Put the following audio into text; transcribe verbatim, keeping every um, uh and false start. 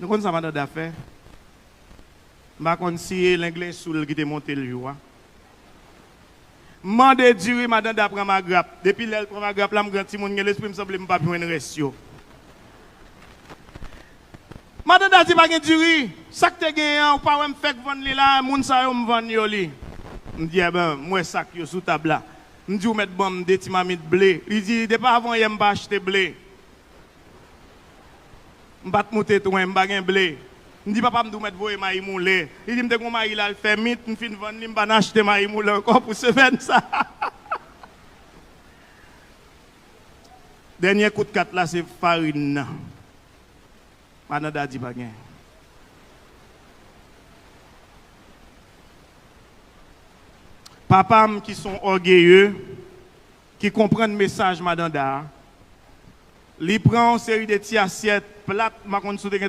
Nou konn sa Madan Da fè? M pa konn si e Lenglen Soul ki te monte l jou a. M mande diri, Madan Da pran magrap. Depi lè l pran magrap la, m gran timoun, gen lespri m sanble m p ap jwenn rès yo. Madan Da di pa gen diri. Sa k te genyen an, ou pa wè m fèk vann li la, moun sa yo m vann yo li. M di, enben, m wè sak yo sou tab la. M di, ou mèt ban m de ti mamit ble. Li di, depi avan yè m pa achte ble. M pa t moute twen, m pa gen ble. M di, papa, m di, ou mèt voye mayi moulen. Li di, m te gon mayi la, l fè mit, m fin vann li, m pa nan achte mayi moulen ankò pou semèn sa. Dènye kout kat la, se farin nan. Madan Da di pa gen. Papa m ki se yon ògeye, ki konprann mesaj Madan Da a, li pran yon seri de ti asyèt, plat, m pa konn si w te gen